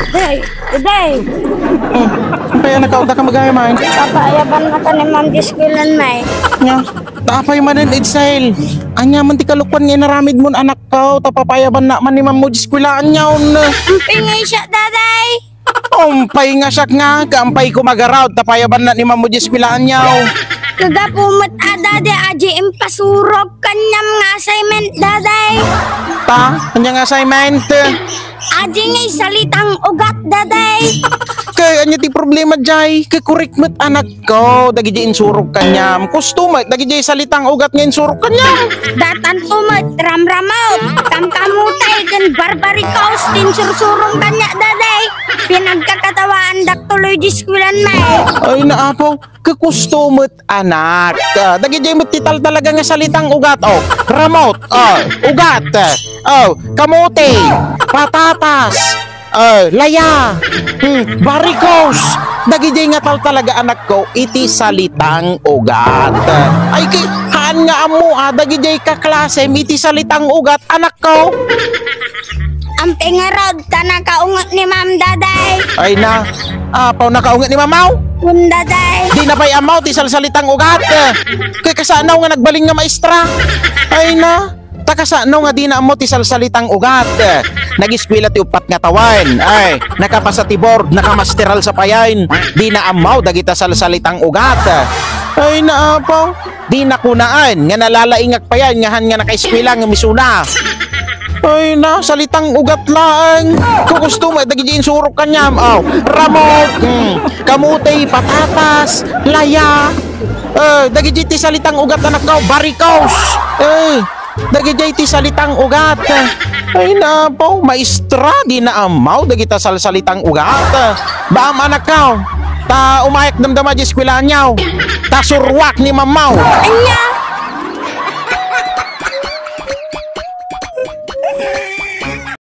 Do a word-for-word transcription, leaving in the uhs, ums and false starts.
Day, day. Hmm. Ampay, anak, kaunta ka magayam, ay? Papaayaban na ka ni Ma'am Jisquilan, may. Nga, tapay manen, Edsel. Anya man ti kalukuan nga inaramid mon, anak ko, ta papaayaban na man ni Ma'am mo Jisquilan, yaon. Ampay nga siya, daday. Umpay nga siak nga, kaampay ko magaraw, ta payaban na ni Ma'am mo Jisquilan, yaw. Kagapu met a, daday, adi impasurok kaniam nga assignment, daday. Ta, ania nga assignment? Adi nga isalitang ugat, daday. Kay, ania ti problema, jay? Kay korek met, anak ko, dagiti insurok kaniam. Kusto met, dagiti salitang ugat nga insurok kaniam. Datan ko met, ramramot, kamkamutay, ken barbarikos, ti insursurong kaniak, daday. Pinagkakatawaandak tuloy di eskuelan, may. Ay, naapaw, kakusto met, anak. Ah, dagiti met ti taltalaga nga salitang ugat, oh. Ramot, oh, ugat, oh, kamote, patatas, oh, laya, hmm, barikos. Dagiti nga taltalaga, anak ko, iti salitang ugat. Ay, kay, haan nga ammo, ah, dagiti kaklasem iti salitang ugat, anak ko. Ampay ngarud, ta nakaunget ni Ma'am, daday. Ay na, apaw, nakaunget ni Mamaw? Wen, daday. Di na pay ammo ti salsalitang ugat. Kay kasano nga nagbalin nga maestra? Ay na, ta kasano nga di na ammo ti salsalitang ugat? Nag-eskuela ti uppat nga tawen. Ay, nakapasa ti board, nakamasteral sa payen. Di na ammo dagita salsalitang ugat. Ay, naapaw. Di na kunaan nga nalalaingak payen nga han nga nakaeskuela nga misuna. Ay na, salitang ugat laeng. Kukusto met dagiti insurok kaniam. Aw, ramot, mm, kamote, patatas, laya. Eh, dagiti ti salitang ugat, anak ko, barikos. Eh, dagiti ti salitang ugat. Ay, naapaw, maestra, di na ammo dagita salsalitang ugat. Baam, anak ko. Ta umayak damdama di eskuelaan, yaw. Ta suruak ni Mamaw. Ania?